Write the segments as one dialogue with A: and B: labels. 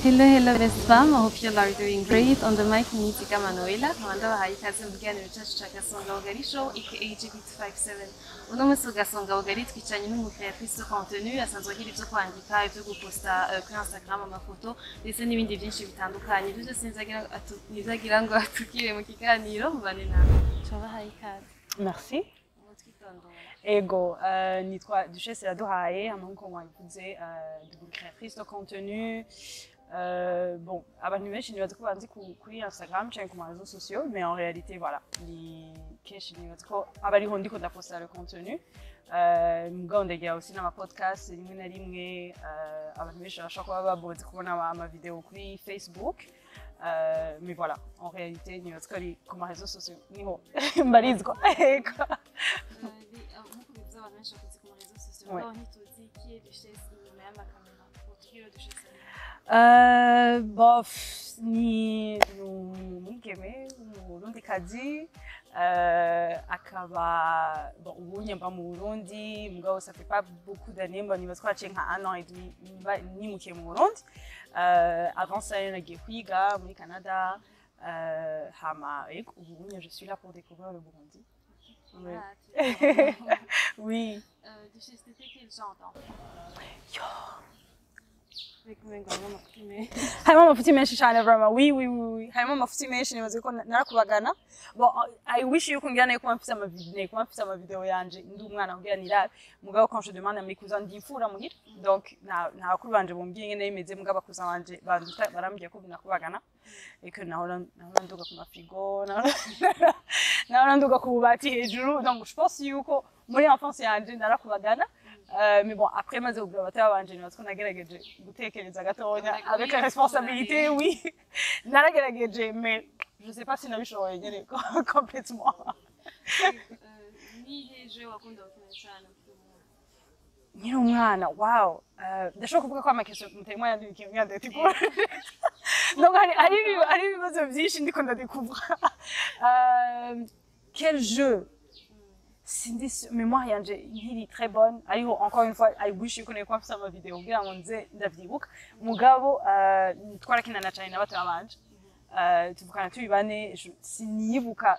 A: Hello, hello, best fam. I hope you all are doing great. On the mic, ni Tika Manuela. Nkaba ndabahaye ikaze mu kiganiro cyacu cya Gasonga Bugari Show, aka GB257. Uno munsi wa Gasonga Bugari twicaranye n'umu créatrice de contenu asanzwe agira ibyo kwandika, ibyo guposta kuri Instagram amafoto ndetse n'ibindi byinshi bitandukanye. Ibyo byose nizagira ngo atubwire mu kiganiro mubane nawe. Turabahaye ikaze.
B: Merci.
A: Mutwitondora.
B: Ego, nitwa Duchesse Iraduhaye, hama nkuko mwabivuze, ndi créatrice de contenu. Bon, abantu benshi nibaza ko banzi kuri Instagram canke ku ma réseaux sociaux, mais en réalité, voilà, ni kenshi nibaza ko aba ariho ndiko ndaposta le contenu. Mugabo ndagira aussi n'ama podcast rimwe na rimwe, abantu benshi bashobora kuba baboze kubona ama vidéo kuri Facebook. Mais voilà, en réalité, nibaza ko ari ku ma réseaux sociaux niho mbarizwa. Ego.
A: Nk'uko bivuze, abantu benshi bakuzi ku ma réseaux sociaux, mugabo ntituzi qui est Duchesse inyuma y'amakamera. Utubwire Duchesse.
B: Bof, ni umwigeme w'Umurundikazi, akaba, bon, ubu mba mu Burundi, mugabo ça fait pas beaucoup d'années, mba nibaza ko haciye nka un an et demi mba nimukiye mu Burundi. Avant ça nagiye kwiga muri Canada, hama ego ubu je suis là pour découvrir le Burundi. Oui.
A: Ah, tu
B: Oui.
A: Duchesse, t'étais quel genre d'enfant?
B: Yo.
A: Reka umengo harimo amafuti menshi.
B: Harimo amafuti menshi cyane, vraiment. Oui, harimo amafuti menshi. Nibaze ko narakubagana. Bon, I wish yuko ngira nayo kuba mfise ama vidéo, kuba mfise ama vidéo yanje ndi umwana kugira nirabe. Mugabo quand je demande à mes cousins, ndi imfura muhira, donc nta bakuru banje bombwiye ingene bimeze, mugabo abakuza banje banduta barambwiye ko nakubagana et que nahora nduga ku mafrigo, nahora nduga ku bubati hejuru. Donc je pense yuko muri enfance yanje narakubagana. Mais bon, après maze kugura abatoya banje, nibaza ko nagerageje gutekereza gatonya avec la responsabilité. Oui, naragerageje, mais je sais pas si nabishoboye nyene complètement.
A: Nihe jeu wakunda gukina cyane ukiri umwana?
B: Nkiri umwana, wow, ndashobora kuvuga ko ama question mutari mwayandikiye mwandategura, donc hari ibibazo byinshi ndiko ndadécouvra. Quel jeu? Sindi mémoire yanje ntiri très bonne, ariko encore une fois I wish yuko nari kuba mfise ama vidéo kugira ngo nze ndavyibuka. Mugabo twarakinana cane na batoya banje, tuvukana turi bane. Sinibuka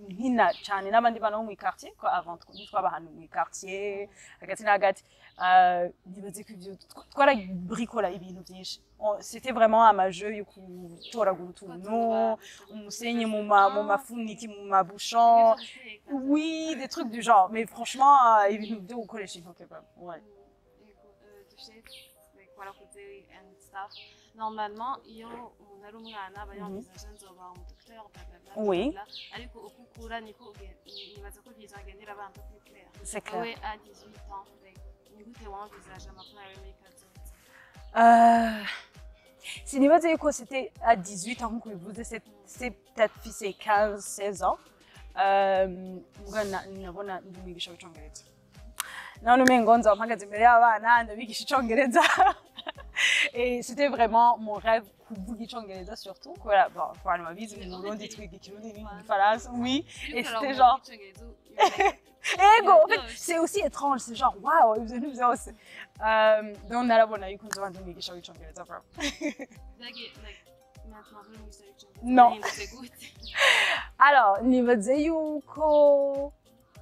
B: nkina cane n'abandi bana bo mw'iquartier ko avant ntitwaba ahantu mw'iquartier hagati na hagati. Nibaze ko ivyo twarabrikola ibintu vyinshi. C'était vraiment ama jeu yo gutoragura utuntu, umusenyi mu mafuniki, mu ma bouchon, oui, des trucs du genre. Mais franchement, ibintu byo gukoresha intoke quoi, ouais.
A: Duchesse, warakuze and stuff. Normalement iyo umuntu ari umwana aba yumvise nzoba umudocteur, blablabla, bla. Ariko uko ukura niko nibaza ko vision agendera abantu plus clair.
B: C'est clair.
A: Wowe à 18 ans, like, ni gute w'envisage amakuru yawe muri kazoza?
B: Sinibaza yuko c'était à 18 ans nkuko bivuze, c'est peut-être mfise 15 16 ans. Mbwa nabona ndi umwigisha w'icongereza, none umengo nzoba mpagaze imbere y'abana ndabigisha icongereza, et c'était vraiment mon rêve kuvuga icongereza, surtout kubera, bon, ku bantu babizi, mu Burundi twiga Ikirundi n'igifaransa, oui, et c'était genre ego, en fait, c'est aussi étrange, c'est genre wow, ivyo bintu vyose. Donc narabona yuko nzoba ndi umwigisha w'icongereza vraiment. Non. Alors, nibaze yuko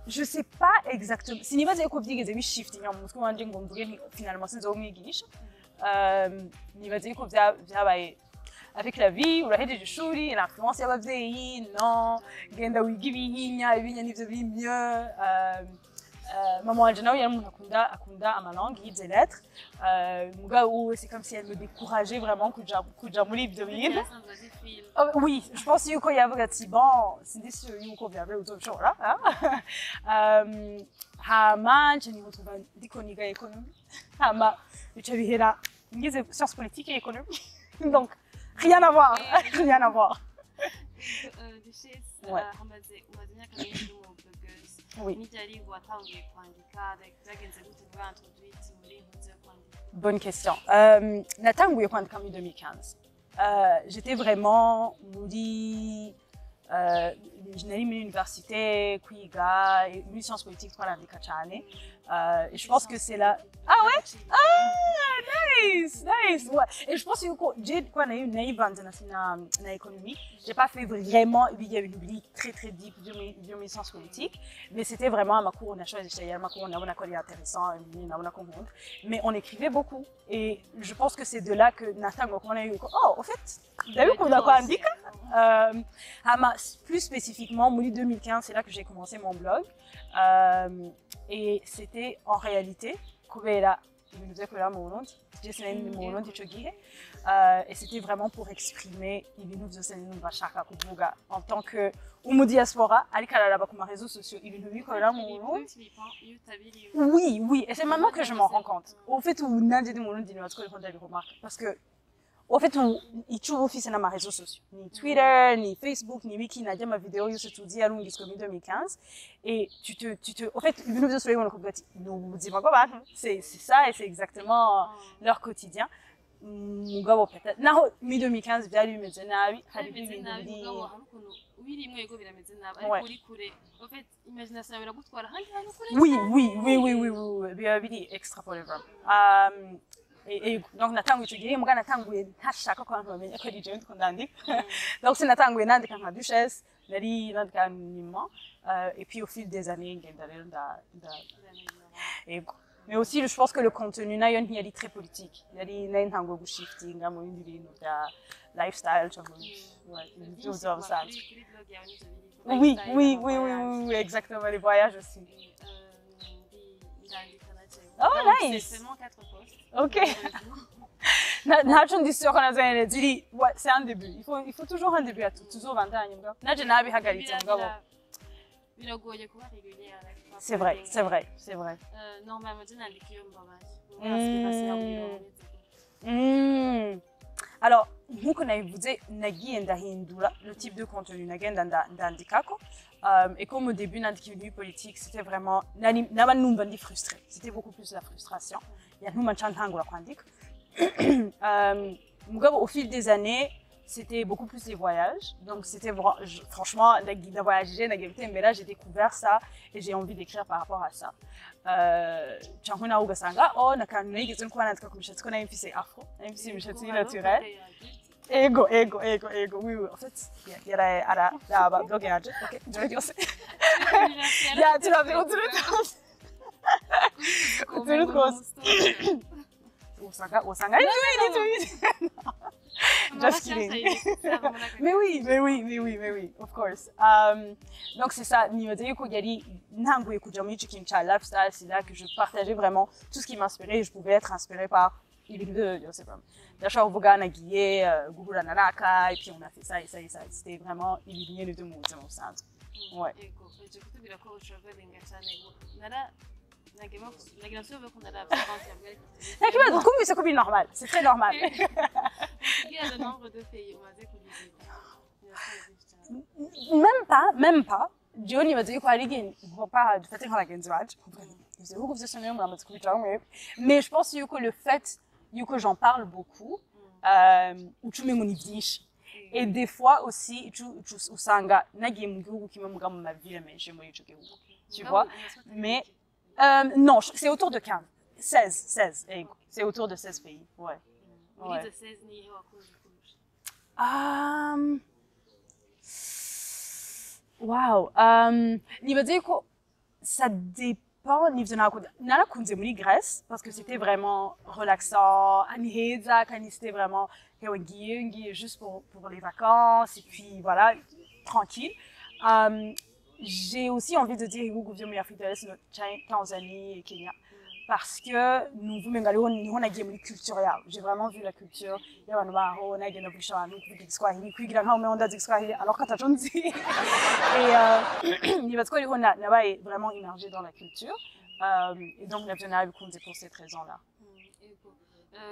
B: je sais pas exactement, sinibaze yuko vyigeze bishiftinga mu mutwe wanje ngo mvuge nti finalement sinzoba umwigisha. Nibaze yuko vyabaye avec la vie, urahejeje ishuri, l'influence y'abavyeyi, non, genda wiga ibihinya, ibihinya nivyo biri mieux. Maman wanje nawe yari umuntu akunda ama langue, yize lettres. Mugabo c'est comme si elle me décourageait vraiment kuja muri ivyo bintu. Oh, oui, je pense yuko yavuga ati bon, sindi sûr yuko vyabe uzobishobora. Hama nce niho ndiko niga économie. Hama bica bihera ngize sciences politiques et économie. Donc rien à voir, rien à voir.
A: Duchesse,
B: Ouais.
A: hamaze umaze imyaka myinshi uri umu blogueuse.
B: Oui.
A: Ni ryari watanguye kwandika? Like, byagenze gute kuba introduite muri impuzu yo kwandika?
B: Bonne question. Natanguye kwandika muri 2015. J'étais vraiment muri Nari muri université kwiga muri sciences politiques, twarandika cane. Et je pense que c'est là. Ah ouais, ah nice, nice, ouais. Et je pense yuko je quoi nayivanze na économie, j'ai pas fait vraiment ibijya bintu biri très très deep byo muri sciences politiques, mais c'était vraiment amakuru nashoboye, yari amakuru nabona ko ari intéressant, nabona ko nkunda, mais on écrivait beaucoup et je pense que c'est de là que natangwa kubona yuko oh, au fait, ndabikunda kwandika. Hama, plus spécifiquement muri 2015, c'est là que j'ai commencé mon blog. Et c'était en réalité kubera ibintu vyo mu Burundi. Je sinari mu Burundi ico gihe. Et c'était vraiment pour exprimer ibintu vyose numva nshaka kuvuga en tant que umudiaspora ariko araraba ku ma réseaux sociaux ibintu bikorera mu Burundi. Oui, et c'est maintenant que je m'en rends compte. Au fait, ubu nanje ndi mu Burundi, nibaza ko ariko ndabiremarque parce que au fait, ico uba ufise n'ama réseaux sociaux, ni Twitter, ni Facebook, ni wiki, najya ama vidéo yose tuzi yarungitswe muri 2015 et tu te au fait, ibintu vyose urabibona ukavuga ati ni ubuzima bw'abantu, c'est ça et c'est exactement leur quotidien. Mugabo peut-être naho muri 2015 byari bimeze nabi, hari
A: bimeze
B: ibintu
A: nabi,
B: biri
A: mugabo hari ukuntu ubirimwo, yego, birameze nabi, ariko uri kure, en fait, imagination yawe iragutwara ahandi hantu kure.
B: Oui, biba biri extrapolé vraiment. Et donc natanguye ico gihe, muga natanguye ntashaka ko abantu bamenya ko ari jewe ndiko ndandika. Donc sinatanguye nandika nka Duchesse, nari nandika anonymement. Et puis au fil des années ngenda rero nda ego. Mais aussi, je pense que le contenu nayo ntiyari très politique. Yari nayo ntanguye gushiftinga mu bindi bintu bya lifestyle cyangwa, ouais, ibintu by'ubuzima busanzwe.
A: Kuri blog yawe nivyo biri.
B: Oui, exactement, les voyages aussi.
A: Ndandika na jewe.
B: Oh,
A: Donc,
B: nice.
A: c'est seulement quatre posts.
B: Ok. Ntaco ndi sûre ko nazo nyene ziri. Ouais, c'est un début, il faut toujours un début à tout. Tuzobandanya, mugabo naje nabihagaritse, mugabo
A: Biragoye kuba régulière avec
B: C'est vrai, c'est vrai, c'est vrai.
A: Normalement je nandika iyo mbabaye. Muri inspiration yawe umeze.
B: Alors, nkuko nabivuze, nagiye ndahindura le type de contenu nagenda ndandikako. Et comme au début nandika ibintu politique, c'était vraiment naba numva ndi frustrée, c'était beaucoup plus la frustration yantuma nca ntangura kwandika. Mugabo au fil des années, c'était beaucoup plus les voyages. Donc c'était franchement, ndavoyagé, nagiye gutembera, j'ai découvert ça et j'ai envie d'écrire par rapport à ça. Canke nawe ugasanga oh, nakantu nigeze no kuba nandika ku mishatsi, ko nari mfise afro, nari mfise imishatsi naturelle. Ego, oui. En fait, yara araraba blog yanje. Ok, je ryose ya turavye utuntu twose usanga ari tubizi. Just kidding. Mais oui, mais oui, mais oui, mais oui, of course. Donc c'est ça, nibaza yuko yari ntanguye kuja muri ico kintu ca lifestyle, c'est là que je partageais vraiment tout ce qui m'inspirait et je pouvais être inspirée par ibintu byose vraiment. Ndashobora kuvuga nagiye guhura na naka et puis on a fait ça et ça et ça. C'était vraiment ibintu nyene vyo mu buzima busanzwe. Ouais.
A: Ego, uje kutubwira ko utravelinga cyane, ngo nara nagira nsubire ko naravye konti yawe, ariko
B: Nta kibazo, twumvise ko biri normal, c'est très normal.
A: Tubwira le nombre de pays umaze kuvisita.
B: Même pas, même pas. Jewe nibaza yuko hari igihe nkopa, dufate nk'abagenzi banje, nkavuga nti, ivyo bihugu vyose niyo muramaze kubijamwo mwebwe? Mais je pense yuko le fait yuko j'en parle beaucoup, uca umengo ni vyinshi. Et des fois aussi usanga nagiye mu gihugu kimwe, muga mu ma ville menshi muri ico gihugu, tu vois. Mais non, c'est autour de 15, 16, 16, ego. C'est autour de 16 pays, ouais.
A: Muri
B: Ouais.
A: izo 16, nihe wakunze kurusha?
B: Wow. Nibaza yuko ça dépend, nivyo nakunda. Narakunze muri Grèce parce que c'était vraiment relaxant, ni heza, kandi c'était vraiment hewe ngiye juste pour les vacances et puis voilà, tranquille. J'ai aussi envie de dire ibihugu vyo muri Afrique de l'Est, Tanzanie et Kenya, parce que numva umengo ariho niho nagiye muri culture yabo. J'ai vraiment vu la culture y'abantu baho, nagenda kuvugisha abantu, kuvuga igiswahili, kwigira nkaho umengo ndazi igiswahili alors ko ataco nzi. Et nibaza ko ariho nabaye vraiment immergée dans la culture. Et donc navyo narabikunze pour cette raison-là.
A: Ego.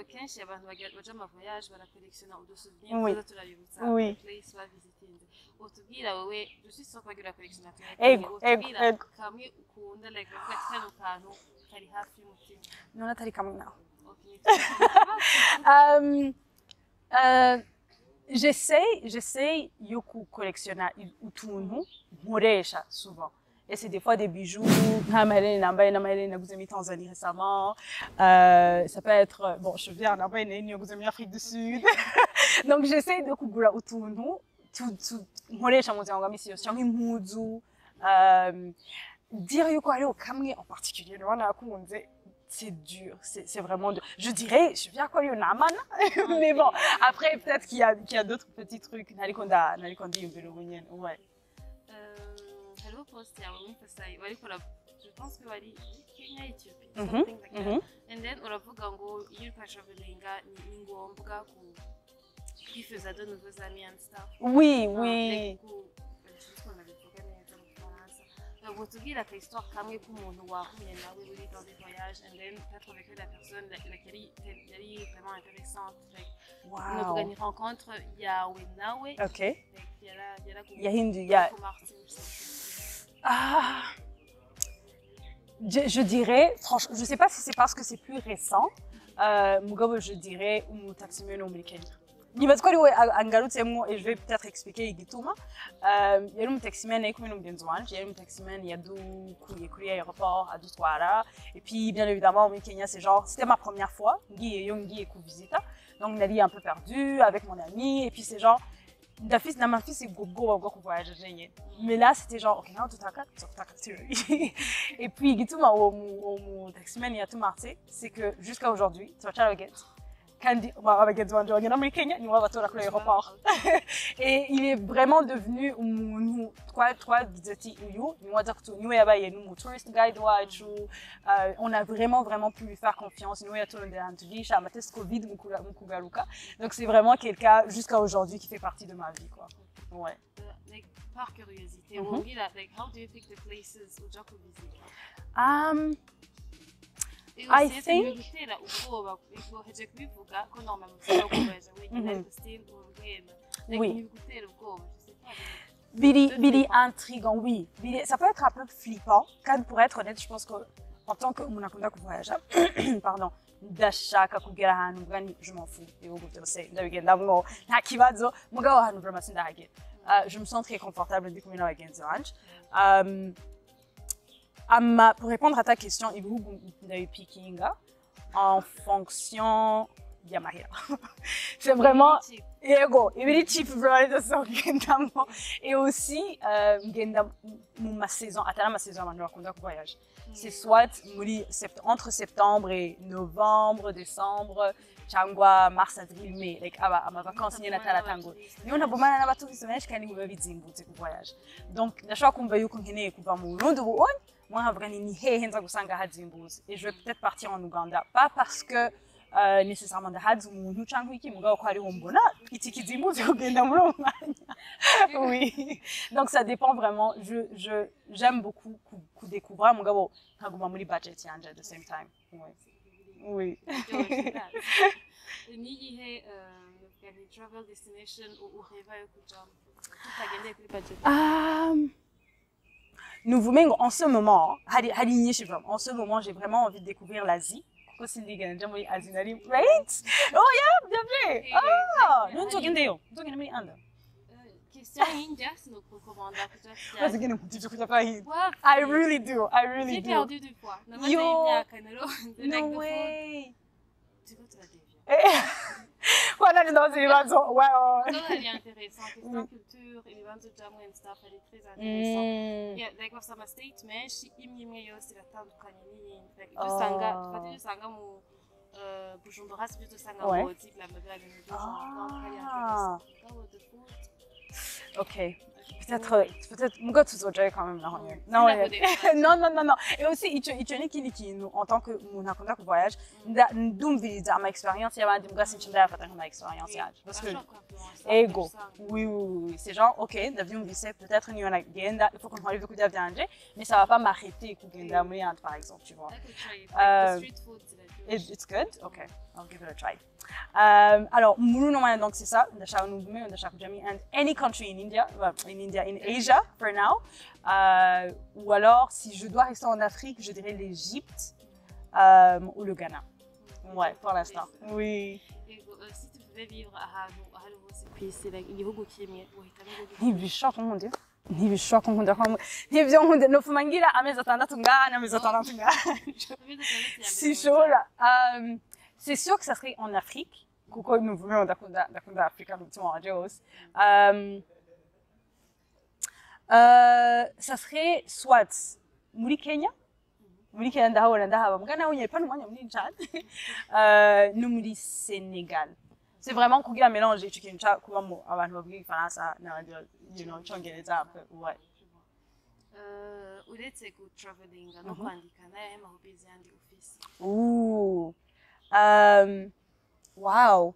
A: Kenshi abantu baja ama voyage barakolektiona udu souvenir tuza turabibutsa place bavisitinze. Utubwira wowe, je suis sûre ko wagira urakolektiona tumwe tumwe.
B: Ego.
A: Utubwira
B: Ego.
A: kamwe ukunda, like bavuga ati kano kantu kari hafi y'umutima.
B: None atari kamwe naho.
A: Okay.
B: J'essaie yo kucollectionna utuntu nkoresha souvent. Et c'est des fois des bijoux, nk'amahereni nambaye n'amahereni naguze muri Tanzanie récemment. Ça peut être, bon, je viens nambaye n'ayo naguze muri Afrique du Sud. Donc j'essaie de kugura utuntu nkoresha mu buzima bwa misi yose cyangwa impuzu. Dire yuko hariho kamwe en particulier noba nakunze, c'est dur, c'est vraiment dur. Je dirais, je viens quoi, namana, mais bon, après peut-être qu'il y a d'autres petits trucs. Nariko ndiyumvira ubu nyene, ouais.
A: Hariho post yawe muri Fasayi wariko je pense que wari Kenya, Ethiopia, something like that, and then uravuga ngo iyo uriko uratravelinga ni ngombwa ku kwifuza de nouveaux amis and stuff.
B: Oui.
A: Like sinzi ukuntu nabivuga neza mu Gifaransa. Donc, utubwira aka histoire kamwe k'umuntu wahuye nawe uri dans des voyages and then t'as trouvé que la personne, like, yari vraiment intéressante, like novuga ni rencontre yawe nawe, like yara
B: Yahinduye
A: yarakumarse.
B: Ah, je dirais, franchement, je sais pas si c'est parce que c'est plus récent, mugabo je dirais umutaximene wo muri Kenya. Nibaza ko ari we angarutsemwo et je vais peut-être expliquer igituma. Yari umutaximene ari kumwe n'umugenzi wanje, yari umutaximene yadukuye kuri aéroport adutwara. Et puis, bien évidemment, muri Kenya, c'est genre, c'était ma première fois, ngiyeyo ngiye kuvisita. Donc, nari un peu perdue avec mon ami. Et puis, c'est genre, ndafise namafise ubwo bwoba bwo kuvoyager jenyine. Mais là, c'était genre, ok, naho tutaka, tuzotaka turi. Et puis, igituma uwo mu taximan yatumarse, c'est que jusqu'à aujourd'hui, turacara abagenzi. Kandi abagenzi banje bagenda muri Kenya, niwe batora kuri aéroport. Et il est vraiment devenu umuntu twagize ati uyu niwe aza niwe yabaye n'umu tourist guide wacu. On a vraiment vraiment pu lui faire confiance. Niwe yaturondera ahantu tugisha amatest Covid mu kugaruka. Donc c'est vraiment quelqu'un jusqu'à aujourd'hui qui fait partie de ma vie, quoi. Ouais.
A: Like, par curiosité, wongera, like, how do you pick the places uja kuvisita?
B: I
A: I
B: think-
A: gutera ubwoba woheje kubivuga ko normalement ushobora kuvoyager wenyine, ariko still urugendo, like, ntibigutera ubwoba, je sais pas?
B: Biri,
A: Peu
B: biri
A: flippant.
B: Intrigant, oui. Biri, ça peut être un peu flippant. Quand, pour être honnête, je pense que en tant que umuntu akunda kuvoyager, pardon, ndashaka kugera ahantu mvuga nti je m'en fous, ibihugu byose ndabigendamwo nta kibazo, mugabo ahantu vraiment sindahagera. Je me sens très confortable ndi kumwe n'abagenzi banje. Pour répondre à ta question, ibihugu ndabipikinga en fonction y'amahera. C'est vraiment
A: Cheap.
B: Yego, ibiri cheap vraiment ngendamo. Et aussi, ngenda mu ma saison, atari ama saison abantu bakunda kuvoyage. C'est soit muri entre septembre et novembre, décembre, cyangwa mars, avril, mai, like aba ama vacances nyene ataratangura. Niyo ntagumana n'abaturiste benshi kandi biba bizimbutse kuvoyage. Donc ndashobora kumva yuko nkeneye kuva mu Burundi ubu unye, moi nkavuga nti ni hehe nza gusanga hazimbutse. Et je vais peut-être partir en Ouganda, pas parce que nécessairement ndahazi umuntu canke iki, mugabo ko hariho mbona itike izimbutse kugenda muri uwo mwanya. Oui. Donc ça dépend vraiment. Je j'aime beaucoup kudécouvrir, mugabo nkaguma muri budget yanje at the same time. Ouais. Oui.
A: Biryoshye, ndazi. Ni iyihe novuga nti travel destination ureva yo kujamo tutagendeye kuri budget?
B: Nous vous en ce moment, hari nyinshi vraiment. En ce moment, j'ai vraiment envie de découvrir l'Asie. Kuko sindigera nja muri Asie na rimwe. Right? Oh yeah, bien fait. Ah, ntuzogendeyo. Ntuzogende muri Inde.
A: Question y'indya sinokurekomanda kuja kurya.
B: Bazigene nkunda ivyo kurya bwa Hindi.
A: Wapi?
B: I really do. I really
A: J'ai
B: do.
A: perdu du poids. Namaze
B: Yo.
A: imyaka naronze,
B: No
A: like the food.
B: way.
A: Turiko turadevia.
B: Kwa nani ndabaza ibibazo? Ouais.
A: Mugabo hari intéressant, question culture, ibibanza ujamwo and stuff, ari très intéressant. Yeah, like bafise ama state menshi, imwe imwe yose iratandukanye n'iyindi. Like ibyo usanga,
B: Oh.
A: dufate ibyo usanga mu Bujumbura si ibyo usanga Ngozi, bla bla bla, ibintu byose. Donc hari
B: Ah.
A: intéressant. Mugabo the food,
B: Ok. Peut-être, peut-être, muga tuzojayo quand même naho nyene. Naho nyene.
A: Sinakudefend.
B: Non, non, non, non. Et aussi, ico ni ikindi kintu, en tant que umuntu akunda kuvoyage, ndumviriza ama expérience y'abandi, muga sinca ndayafata nk'ama expérience yanje. Parce que,
A: Urashobora kuinfluencer,
B: ego,
A: usanga.
B: Oui. C'est genre, ok, ndavyumvise, peut-être niyo nagenda, il faut qu'on ntware ivyo kurya vyanje, mais ça va pas m'arrêter kugenda muri Inde, par exemple, tu vois.
A: Like try it. Like the street food ziraryoshe.
B: It's good? Okay, I'll give it a try. Alors, muri uno mwanya, donc c'est ça, ndashaka nugume, ndashaka kuja muri Inde, any country in India, well, in India, in Asia for now. Ou alors, si je dois rester en Afrique, je dirais l'Égypte ou le Ghana. Ouais, pour l'instant. Oui.
A: Ego, si tu pouvais vivre ahantu aho ari hose ku isi, like igihugu kimwe, wohitamo igihugu?
B: Ntibishobora kunkundira, ntibishobora kunkundira ko ntibyo nkunda, nofuma ngira amezi 6 ngaha n'amezi 6 ngaha.
A: Amezi 6 ya mbere.
B: Sinshobora. C'est sûr que ça serait en Afrique, kuko numva ndakunda Afrika n'umutima wanje wose. Ça serait soit muri Kenya, muri Kenya ndahabona, ndahaba mbwa naho nyene pana umwanya munini cane, no muri Senegal. C'est vraiment kugira mélange ico kintu ca kubamo abantu bavuga igifaransa n'abandi icongereza un peu, ouais.
A: Uretse gutravelinga no kwandika, n'ayahe ma hobbies yandi ufise?
B: Ouh. Wow.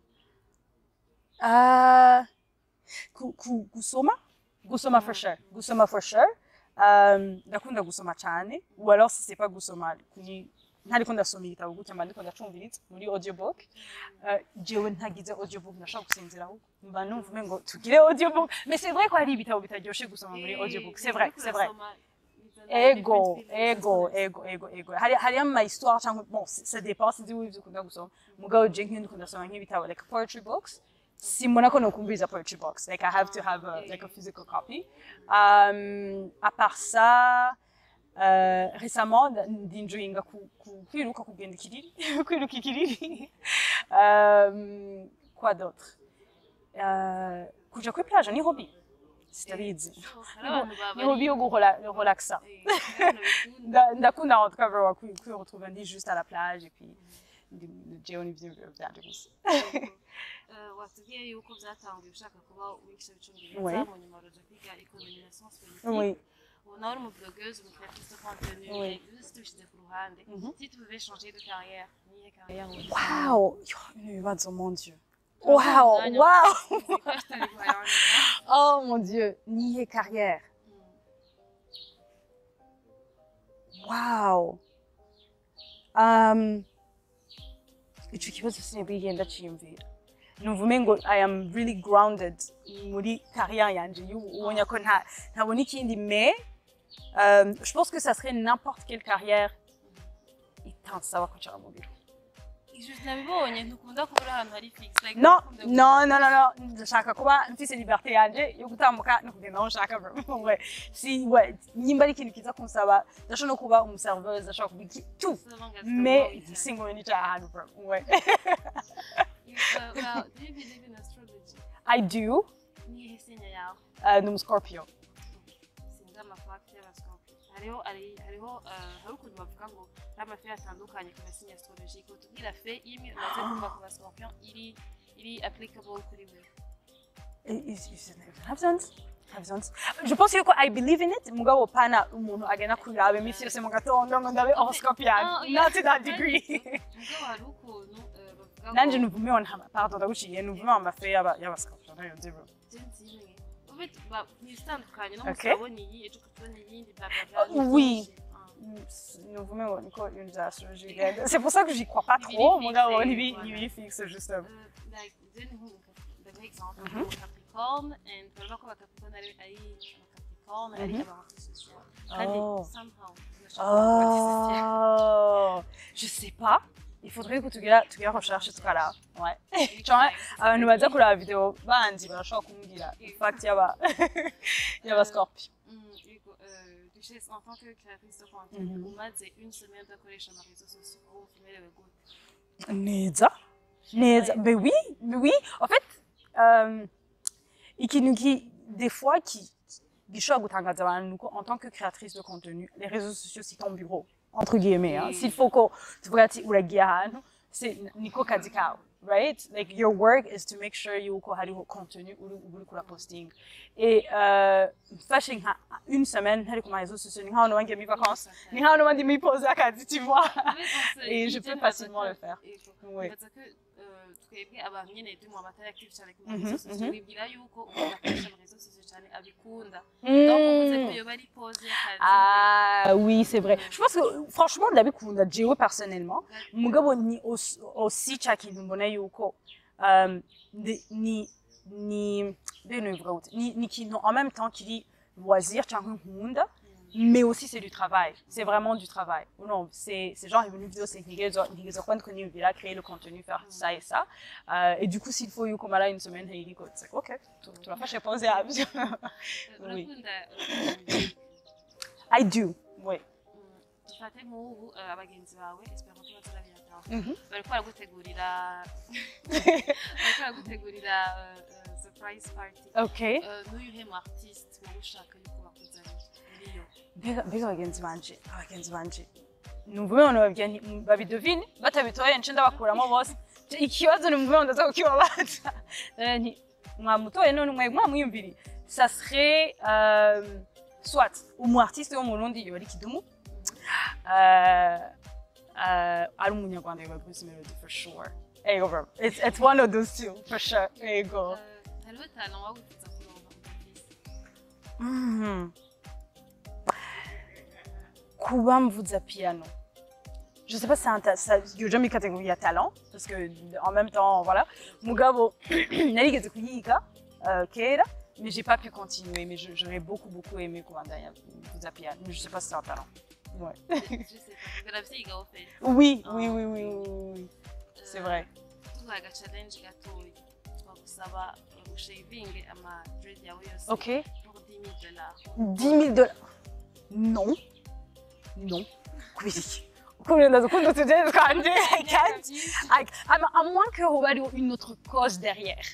B: Gusoma? Gusoma for sure. Gusoma for sure. Ndakunda gusoma cyane. Ou alors si c'est pas gusoma, kuri ntariko ndasoma igitabo gutya, mba ndiko ndacumviriza muri audiobook. Jewe ntagize audiobook ndashobora gusinzira, ahubwo mba numva umengo tugire audiobook. Mais c'est vrai ko hari ibitabo bitaryoshe gusoma muri audiobook. C'est vrai, c'est vrai. Ego, ego, ego, ego, ego. Hari ama histoire cyangwa, bon, ça dépend, sinzi wowe ivyo ukunda gusoma. Mugabo je nk'iyo ndiko ndasoma nk'ibitabo like poetry books, simbona ko nokumviriza poetry books. Like I have to have a, like a physical copy. À part ça, récemment ndinjoyinga kwiruka, kugenda ikiriri, kwiruka ikiriri. Quoi d'autre? Kuja kuri plage ni hobby. Sitabizi. Ni hobby yo guhola relaxa. Ndakunda en tout cas vraiment kwi retrouver ndi juste à la plage et puis jewe n'ivyiyumviro vyanje gusa.
A: Watubwiye yuko byatanguye ushaka kuba umwigisha w'icongereza, mu nyuma uraja kwiga économie na science politique, ubu nawe uri umu blogueuse, umu créatrice de contenu. Byose tubishyize ku ruhande, si tu pouvais changer de carrière, nihe carrière wohitamo?
B: Wow, yo, bino bibazo, mon Dieu. Wow. Oh mon Dieu, nihe carrière. Wow. Ico kibazo sinibwiye ndaciyumvira. Numva umengo I am really grounded muri carrière yanje y'ubu, ubonye ko nta ntabona ikindi, mais je pense que ça serait n'importe quelle carrière itansaba kwicara mu biro.
A: Nabibonye, ntukunda kubura ahantu hari fixe, like
B: Non,
A: ukunda.
B: Non, non, non, non, ndashaka kuba mfise liberté yanje yo gutambuka no kugenda aho nshaka vraiment. Ouais. Si, ouais, nimba ari ikintu kiza kunsaba, ndashobora no kuba umuserveuse, ndashobora kuba iki, tout. Mais singoye nicara ahantu vraiment. Ouais.
A: Well, do you believe in astrology?
B: I do.
A: Nihe signe yawe?
B: Ni umu Scorpio.
A: Sinzi ama facts y'abascorpio. Hariho ukuntu bavuga ngo hari ama faits atandukanye ku ma signe astrologique. Utubwira fait imwe umaze kumva ku bascorpion iri applicable kuri wewe.
B: Ntavyo nzi. Ntavyo nzi. Je pense yuko I believe in it, mugabo pana umuntu agenda kuraba iminsi yose mu gatondo ngo ndabe horoscope yanjye.
A: Ah, oya.
B: Not to that degree.
A: Mugabo hari ukuntu bavuga ngo
B: Nanje numva umengo nta, pardon ndaguciye, numva umengo ama faits y'abascorpion ntayo nzi bro.
A: Je nzi imwe. En fait, ntibitandukanye no
B: Okay.
A: musi urabona iyi, ejo ukabona iyindi, bla bla bla.
B: Oh, oui.
A: Byinshi. Ah.
B: Numva umengo niko ibintu vya astrologie bigenda. C'est pour ça que j'y crois pas
A: Ntibiri
B: trop,
A: fixe,
B: mugabo
A: voilà.
B: ntibiri fixe justement.
A: Like, je ni ndaguha exemple, mu Capricorn, and baravuga ko aba Capricorne ari aba Capricorne ari aba antisocial, kandi
B: Oh.
A: somehow ndashaka kuba antisocial.
B: Oh, je sais pas. Il faudrait que tugira recherche tukaraba. Ouais. Canke abantu baza kuraba video bandi barashobora kumbwira fact y'aba Scorpio.
A: Yego, Duchesse, en tant que créatrice de contenu, umaze une semaine udakoresha ama réseaux sociaux, wumva umerewe gute?
B: Neza. Neza. Ben oui, mais oui. En fait, ikintu qui des fois qui gishobora gutangaza abantu nuko en tant que créatrice de contenu, les réseaux sociaux, c'est ton bureau entre guillemets, hein. S'il faut ko tuvuga ati uragiye ahantu, c'est niko kazi kawe, right? Like your work is to make sure yuko hariho contenu uri kura posting. Et mfashe nka une semaine ntari ku ma réseaux sociaux, ni nkaho noba ngiye muri vacances, ni nkaho noba ndi muri pause y'akazi, tu vois. Et je peux facilement le faire. Ouais.
A: Nibaza ko twebwe abantu nyene turi mu batari active cyane ku réseaux sociaux, wibwira yuko umuntu akoresha ama réseaux sociaux cyane abikunda. Donc uvuze ko yoba ari pause y'akazi.
B: Ah oui, c'est vrai. Je pense que franchement ndabikunda jewe personnellement. Mugabo ni aussi ca kintu mbona yuko ni bene bivuga gute? Ni ikintu en même temps kiri loisir canke nkunda. Mais aussi c'est du travail, c'est vraiment du travail. Non, c'est genre ibintu vyose ntegerezwa kuba ndiko niyumvira créer le contenu, faire ça et ça. Et du coup, s'il faut yuko mara une semaine ntayiriko, c'est ok, turafashe pause yavyo. Oui.
A: Urakunda musique?
B: I do, oui.
A: Dufate nk'ubu abagenzi bawe, espérons ko bazarabirataho, bariko baragutegurira surprise party. N'uyuhe mu artiste wowe ushaka yuko bakuzanira muri yo?
B: Mbega abagenzi banje numva umengo nobabwira nti babidevine, batabitoye nce ndabakuramo bose. Ikibazo ni mvume ndaza kukibabaza. Nti mwamutoye none mwe mwamwiyumviriye? Ça serait soit umu artiste wo mu Burundi yoba ari Kidumu, ari umunyarwanda yoba Bruce Melody for sure. Ego bro, it's one of those two for sure, ego.
A: Hariho talent waba wifuza kuronka ufise?
B: Kuba mvuza piano. Je sais pas si ça yoja muri catégorie ya talent, parce que en même temps, voilà. Mugabo, narigeze kuyiga kera, mais j'ai pas pu continuer. Mais j'aurais beaucoup, beaucoup aimé kubandanya mvuza piano. Mais je sais pas si c'est un talent. Ouais.
A: Je sais pas, uravyiga au fait?
B: Oui,
A: Ah.
B: oui. C'est vrai.
A: Tubaye aga challenge gatoyi, twagusaba gushavinge ama dread yawe yose pour 10 000 dollars.
B: 10 000 dollars. Non. Non. Kubera iki? Ukunda ndazikunda utujeni twanje. I can't. À moins que hoba hariho une autre cause derrière.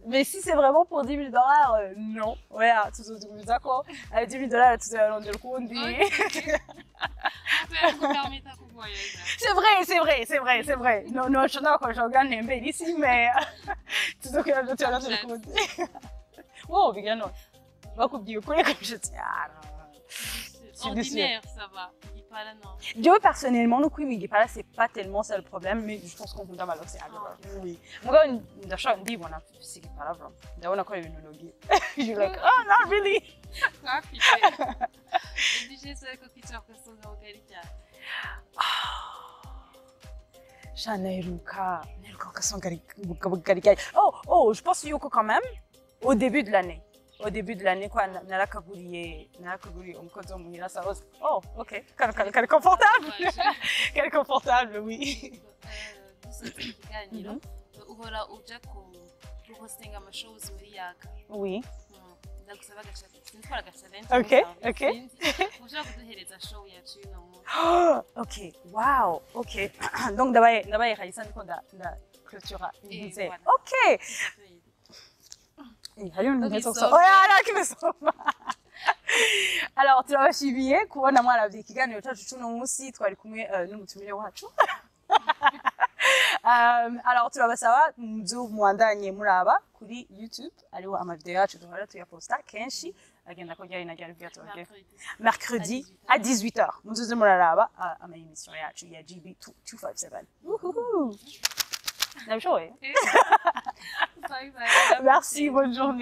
B: Mais si c'est vraiment pour 10 000 dollars, non. Oya, tuzotugumiza ko 10 000 dollars tuzayarondera ukundi.
A: Kubera ko permita kuvoyager.
B: C'est vrai, c'est vrai, c'est vrai, c'est vrai. No, no, nshobora gukoresha kugira ntembere isi, mais tuzokwira tuyarondera ukundi. Wowe bigira none. Bakubwiye ukuri kurusha. Ah, non. C'est
A: Ordinaire, ça va. Igipara, non.
B: Jewe personnellement, no kwiba igipara, c'est pas tellement ça le problème, mais je pense qu'on nkunda ama locks yanjye. Oui. Mugabo ndashobora ndibona mfise igipara vraiment. Ndabona ko ari ibintu nogiye. You're like, oh, not really.
A: Twafite DJ ariko kwicara ku gasonga bugari cyane.
B: Sha, naheruka ku gasonga bugari cyane. Oh, je pense yuko quand même au début de l'année. Au début de l'année quoi, narakaguriye umukozi wo muhira, ça was, oh, OK. Kari confortable. Kari confortable, oui.
A: Dusoza ikiganiro, uhora uja ku guhostinga ama shows muri Yaga.
B: Oui.
A: Ndagusaba agacha, sinzi ko ari aga challenge.
B: Ok.
A: Ushobora kuduhereza show yacu y'uno munsi?
B: Ok, wow, ok. Donc ndabaye Raissa ndiko nda clôtura
A: Eh,
B: nze.
A: voilà.
B: Ok. Eh, hariho ibintu
A: Ubisome.
B: ntetse oya nakibisoma. Alors turabashimiye kubona mwaravye ikiganiro cacu c'uno munsi, twari kumwe n'umutumire wacu. Alors turabasaba muzo muandanye muraba kuri YouTube, ariho amavideo yacu duhora tuyaposta kenshi, agenda ko ryari na ryari kugira tubabwire?
A: Mercredi.
B: Mercredi à 18h. Muzoze muraraba ama émission yacu ya GB 257. Wouhou! Nabishoboye.
A: Bye bye.
B: Merci, bonne journée.